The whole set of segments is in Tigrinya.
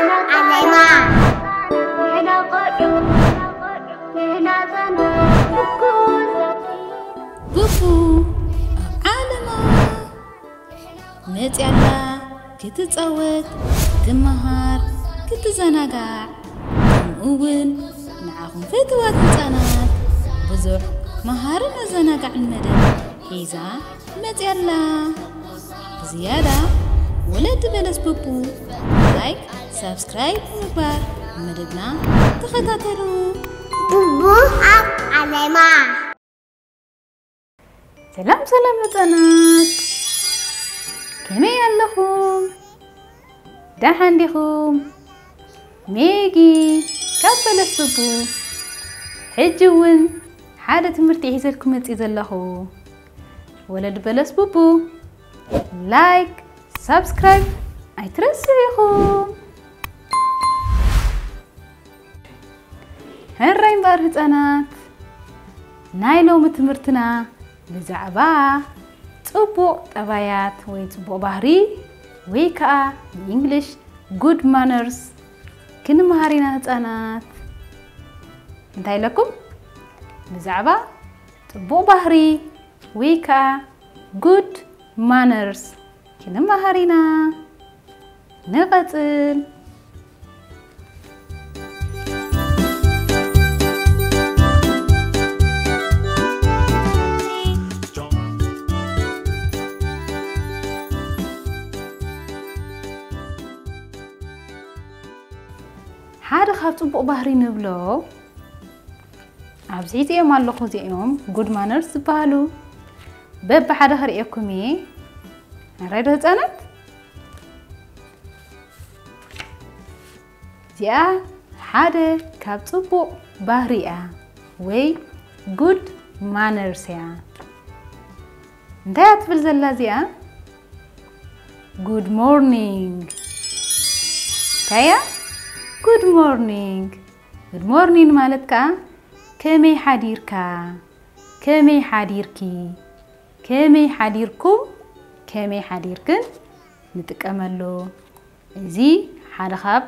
ዓለማ። ቡቡ ኣብ ዓለማ መፅያላ ክትፃወት፣ ክትመሃር፣ ክትዘናጋዕ፣ ከምኡ እውን ንዓኹም ፍትዋት ህፃናት ብዙሕ መሃርን ኣዘናጋዕን መደብ ሒዛ መፅያላ። ብዝያዳ ወለዲ በለስ ቡቡ ላይክ፣ ሳብስክራይብ ብምግባር መደብና ተኸታተሉ። ቡቡ ኣብ ዓለማ። ሰላም ሰላም ህፃናት፣ ከመይ ኣለኹም? ደሓን ዲኹም? ሜጊ ካብ በለስ ቡቡ። ሕጂ እውን ሓደ ትምህርቲ ሒዘልኩም መፂእ ዘለኹ። ወለዲ በለስ ቡቡ ላይክ፣ ሳብስክራይብ ኣይትረስዑ ኢኹም። ሕራይ እምበኣር ህፃናት፣ ናይ ሎሚ ትምህርትና ብዛዕባ ፅቡቕ ጠባያት ወይ ፅቡቕ ባህሪ ወይ ከዓ ብእንግሊሽ ጉድ ማነርስ ክንመሃር ኢና ህፃናት። እንታይ ኢለኩም? ብዛዕባ ፅቡቕ ባህሪ ወይ ከዓ ጉድ ማነርስ ክንመሃር ኢና። ንቐፅል። ሓደ ካብ ፅቡቕ ባህሪ ንብሎ ኣብዚ ሒዘዮም ኣለኹ። እዚኦም ጉድ ማነርስ ዝበሃሉ በብሓደ ክርእየኩም እየ። ሕራይ ዶ ህፃናት? እዚኣ ሓደ ካብ ፅቡቕ ባህሪ እያ ወይ ጉድ ማነርስ እያ። እንታይ እያ ትብል ዘላ እዚኣ? ጉድ ሞርኒንግ። እንታይ እያ? ጉድ ሞርኒንግ። ጉድ ሞርኒንግ ማለት ከዓ ከመይ ሓዲርካ፣ ከመይ ሓዲርኪ፣ ከመይ ሓዲርኩም፣ ከመይ ሓዲርክን ንጥቀመሉ። እዚ ሓደ ካብ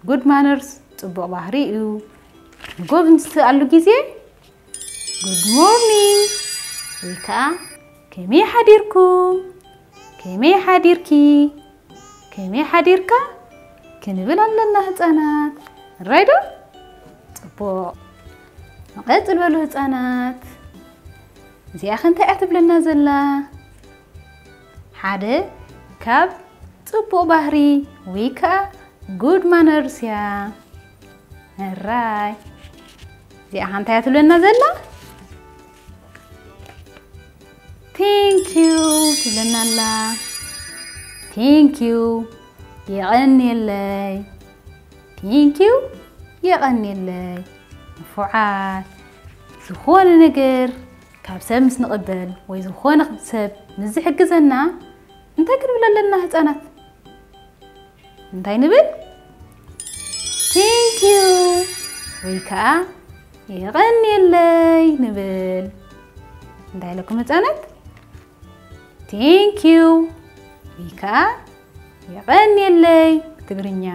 ጉድ ማነርስ፣ ፅቡቕ ባህሪ እዩ። ንጎብ ንስትኣሉ ግዜ ጉድ ሞርኒንግ ወይ ከዓ ከመይ ሓዲርኩም፣ ከመይ ሓዲርኪ፣ ከመይ ሓዲርካ ክንብል ኣለና ህፃናት። ሕራይ ዶ? ፅቡቕ። ንቐፅል በሉ ህፃናት። እዚኣ ኸ እንታይ እያ ትብለና ዘላ? ሓደ ካብ ፅቡቕ ባህሪ ወይ ከዓ ጉድ ማነርስ እያ። ሕራይ። እዚኣ ኸ እንታይ እያ ትብለና ዘላ? ቴንክ ዩ ትብለና ኣላ። ቴንክ ዩ፣ የቐንየለይ። ቴንክ ዩ፣ የቐንየለይ። ንፉዓት። ዝኾነ ነገር ካብ ሰብ ምስ ንቕበል ወይ ዝኾነ ሰብ ምስ ዝሕግዘና እንታይ ክንብል ኣለና ህፃናት? እንታይ ንብል? ቴንክ ዩ ወይ ከዓ የቐንየለይ ንብል። እንታይ ኢለኩም ህፃናት? ቴንክ ዩ ወይ ከዓ የቐንየለይ ብትግርኛ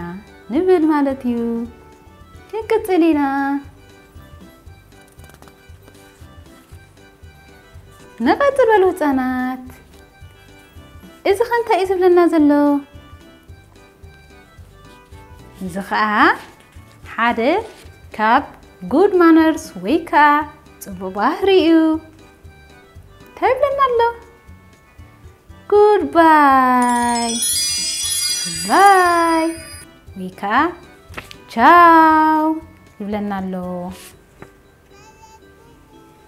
ንብል ማለት እዩ። ክንቅፅል ኢና። ንቐፅል በሉ ህፃናት። እዚ ኸ እንታይ እዩ ዝብለና ዘሎ? እዚ ኸዓ ሓደ ካብ ጉድ ማነርስ ወይ ከዓ ፅቡቕ ባህሪ እዩ። እንታይ ይብለና ኣሎ? ጉድ ባይ፣ ጉድ ባይ ወይ ከዓ ቻው ይብለና ኣሎ።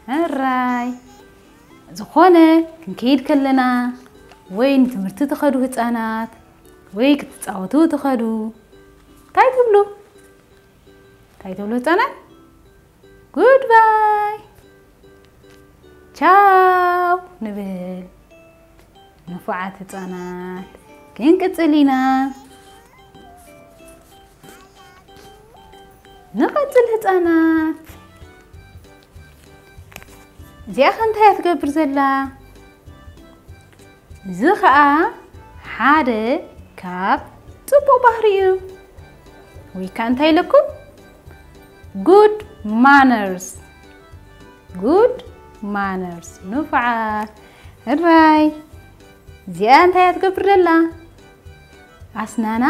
ሕራይ። ዝኾነ ክንከይድ ከለና ወይ ንትምህርቲ ትኸዱ ህፃናት ወይ ክትፃወቱ ትኸዱ እንታይ ትብሉ? እንታይ ትብሉ ህፃናት? ጉድ ባይ፣ ቻው ንብል። ንፉዓት ህፃናት፣ ክንቅፅል ኢና። ንቐፅል ህፃናት። እዚኣ ኸ እንታይ እያ ትገብር ዘላ? እዚ ኸዓ ሓደ ካብ ፅቡቕ ባህሪ እዩ። ወይ ከዓ እንታይ ኢለኩም? Good manners። Good manners። ንፉዓት። እራይ። እዚኣ እንታይ እያ ትገብር ዘላ? ኣስናና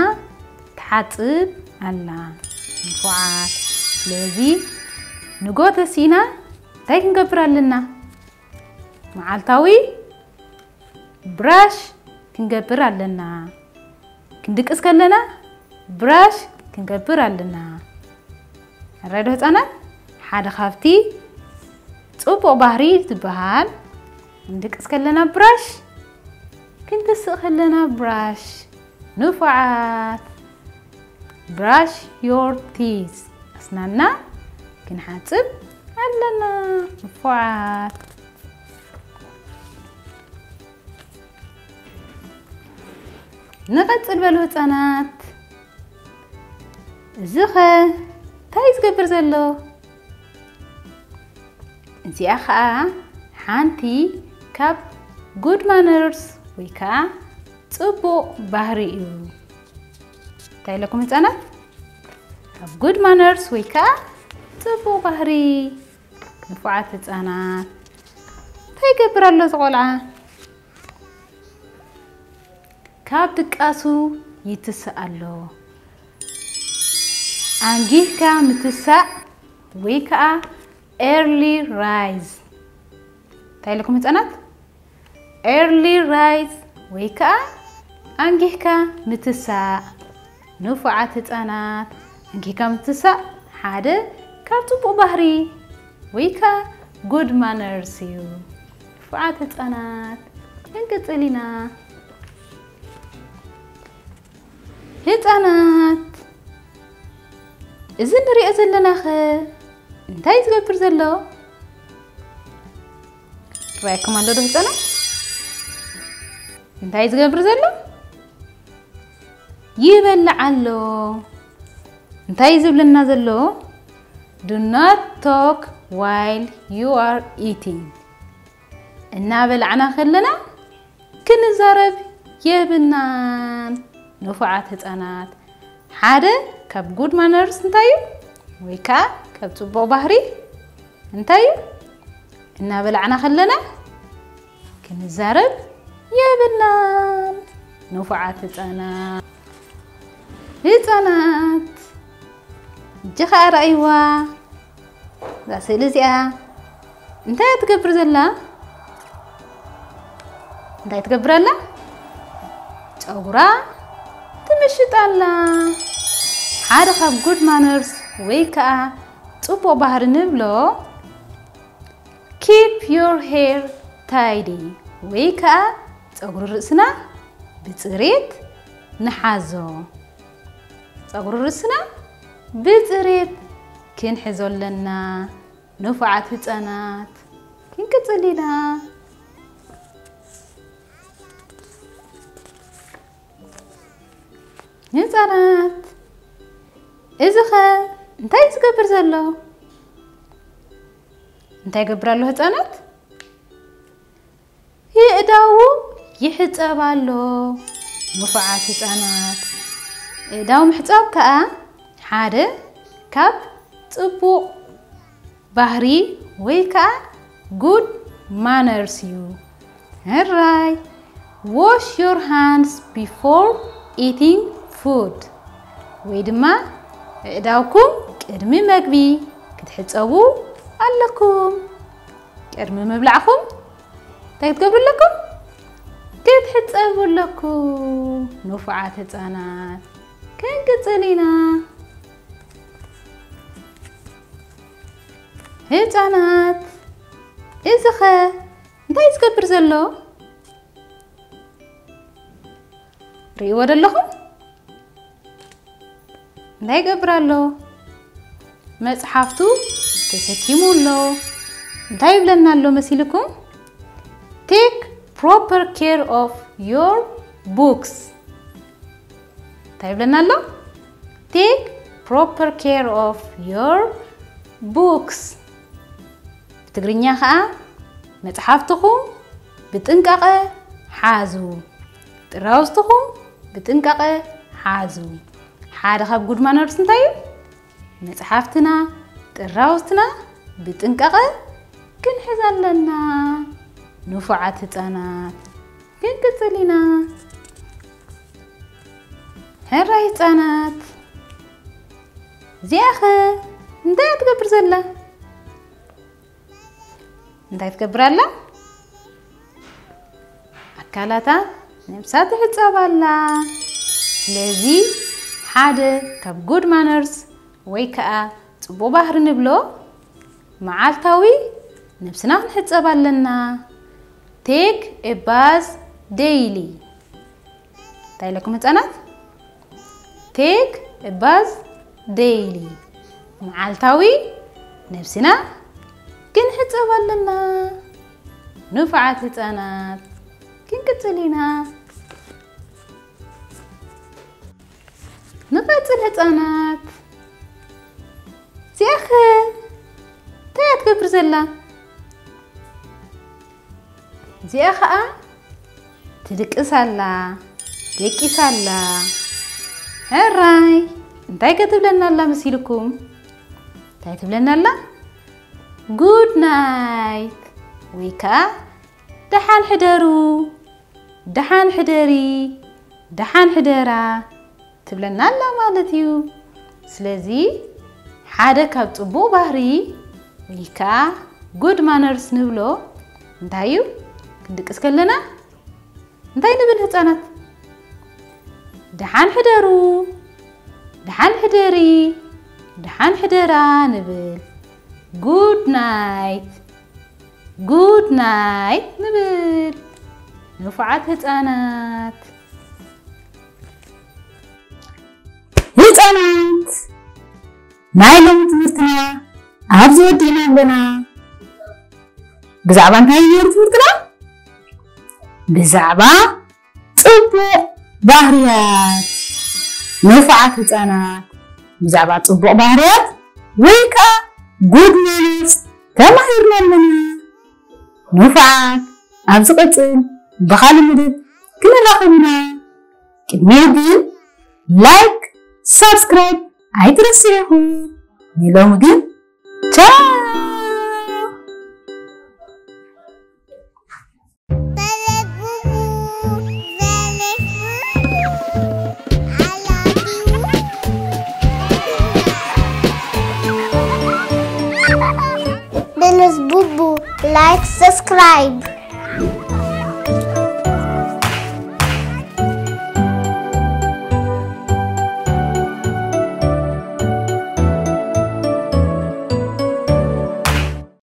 ትሓጽብ ኣላ። ንፉዓት። ስለዚ ንጎ ተሲእና እንታይ ክንገብር ኣለና? መዓልታዊ ብራሽ ክንገብር ኣለና። ክንድቅስ ከለና ብራሽ ክንገብር ኣለና። ኣራይ ዶ ህፃናት? ሓደ ካብቲ ፅቡቕ ባህሪ ዝበሃል ክንድቅስ ከለና ብራሽ፣ ክንትስእ ከለና ብራሽ። ንፉዓት። Brush your teeth። ኣስናና ክንሓጽብ ኣለና። ንፉዓት። ንቐጽል በሉ ህፃናት። እዚ ኸ እንታይ እዩ ዝገብር ዘሎ? እዚኣ ኸኣ ሓንቲ ካብ good manners ወይ ከዓ ጽቡቕ ባህሪ እዩ። እንታይ ኢለኩም ህፃናት? ካብ good manners ወይ ከዓ ጽቡቕ ባህሪ። ንፉዓት ህፃናት። እንታይ ይገብር ኣሎ እዚ ቆልዓ? ካብ ድቃሱ ይትስእ ኣሎ። ኣንጊህካ ምትሳእ ወይ ከዓ early rise። እንታይ ኢለኩም ህፃናት? Early rise ወይ ከዓ ኣንጊህካ ምትሳእ። ንፉዓት ህፃናት፣ ኣንጊህካ ምትሳእ ሓደ ካብ ፅቡቕ ባህሪ ወይ ከዓ good manners እዩ። ንፉዓት ህፃናት፣ ክንቅፅል ኢና። ህፃናት፣ እዚ ንሪኦ ዘለና ኸ እንታይ ዝገብር ዘሎ? ራይኩም ኣሎ ዶ ህፃናት? እንታይ ዝገብር ዘሎ? ይበልዕ ኣሎ። እንታይ ዝብለና ዘሎ? Do not talk while you are eating። እናበላዕና ከለና ክንዛረብ የብልናን። ንፉዓት ህፃናት፣ ሓደ ካብ good manners እንታይ እዩ? ወይ ከዓ ካብ ፅቡቕ ባህሪ እንታይ እዩ? እናበላዕና ከለና ክንዛረብ የብልናን። ንፉዓት ህፃናት፣ ህፃናት፣ እጂ ኸዓ ረኣይዋ። እዛ ስእሊ እዚኣ እንታይ እያ ትገብር ዘላ? እንታይ ትገብር ኣላ? ጨጉራ ትምሽጥ ኣላ። ሓደ ካብ good manners ወይ ከዓ ፅቡቕ ባህሪ ንብሎ፣ keep your hair tidy ወይ ከዓ ፀጉሪ ርእስና ብፅሬት ንሓዞ። ፀጉሪ ርእስና ብፅሬት ክንሕዞ ኣለና። ንፉዓት ህፃናት፣ ክንቅፅል ኢና። ህፃናት፣ እዚ ኸ እንታይ ዝገብር ዘሎ? እንታይ ይገብር ኣሎ ህፃናት? የእዳዉ ይሕፀብ ኣሎ። ንፉዓት ህፃናት፣ የእዳዉ ምሕፃብ ከዓ ሓደ ካብ ፅቡቕ ባህሪ ወይ ከዓ good manners እዩ። ሕራይ። Wash your hands before eating food ወይ ድማ ኣእዳውኩም ቅድሚ መግቢ ክትሕፀቡ ኣለኩም። ቅድሚ ምብላዕኩም እንታይ ክትገብሩ ኣለኩም? ክትሕፀቡ ኣለኩም። ንፉዓት ህፃናት፣ ክንቅፅል ኢና። ህፃናት፣ እዚ ኸ እንታይ ዝገብር ዘሎ? ርእይዎ ደለኹም? እንታይ ይገብር ኣሎ? መፅሓፍቱ ተሰኪሙ ኣሎ። እንታይ ይብለና ኣሎ መሲልኩም? Take proper care of your books። እንታይ ይብለና ኣሎ? Take proper care of your books። ብትግርኛ ኸዓ መፅሓፍትኹም ብጥንቃቐ ሓዙ። ጥራውዝትኹም ብጥንቃቐ ሓዙ። ሓደ ካብ ጉድ ማነርስ እንታይ እዩ? መጽሓፍትና፣ ጥራውዝትና ብጥንቃቐ ክንሕዝ ኣለና። ንፉዓት ህጻናት፣ ክንቅጽል ኢና። ሕራይ ህጻናት፣ እዚኣኸ እንታይ እያ ትገብር ዘላ? እንታይ ትገብር ኣላ? ኣካላታ ነብሳ ትሕጸብ ኣላ። ስለዚ ሓደ ካብ ጉድ ማነርስ ወይ ከኣ ጽቡቕ ባህሪ ንብሎ፣ መዓልታዊ ነብስና ክንሕጸብ ኣለና። Take a bath daily። እንታይ ኢለኩም ህጻናት? Take a bath daily። መዓልታዊ ነብስና ክንሕጸብ ኣለና። ንፉዓት ህጻናት፣ ክንቅጽል ኢና። ንቐጽል ህጻናት። እዚኣኸ እንታይ እያ ትገብር ዘላ? እዚኣ ኸኣ ትድቅስ ኣላ፣ ደቂሳ ኣላ። ሕራይ፣ እንታይ ከ ትብለና ኣላ መሲልኩም? እንታይ ትብለና ኣላ? ጉድ ናይት ወይ ከኣ ደሓን ሕደሩ፣ ደሓን ሕደሪ፣ ደሓን ሕደራ ትብለና ኣላ ማለት እዩ። ስለዚ ሓደ ካብ ጽቡቕ ባህሪ ወይ ከኣ ጉድ ማነርስ ንብሎ እንታይ እዩ? ክንድቅስ ከለና እንታይ ንብል ህጻናት? ደሓን ሕደሩ፣ ደሓን ሕደሪ፣ ደሓን ሕደራ ንብል። ጉድ ናይት፣ ጉድ ናይት ንብል። ንፉዓት ህጻናት። ህጻናት፣ ናይ ሎሚ ትምህርትና ኣብዚ ወዲእና ኣለና። ብዛዕባ እንታይ እዩ ነይሩ ትምህርትና? ብዛዕባ ጽቡቕ ባህርያት። ንፉዓት ህጻናት፣ ብዛዕባ ጽቡቕ ባህርያት ወይ ከኣ ጉድ ማነርስ ተማሂርና ኣለና። ንፉዓት፣ ኣብ ዝቕጽል ብኻልእ መደብ ክንራኸብ ኢና። ቅድሚኡ ግን ላይክ፣ ሳብስክራይብ ኣይትረስዑ ኢኹም። ንሎሚ ግን ቻው! Venus Bubu, like, subscribe.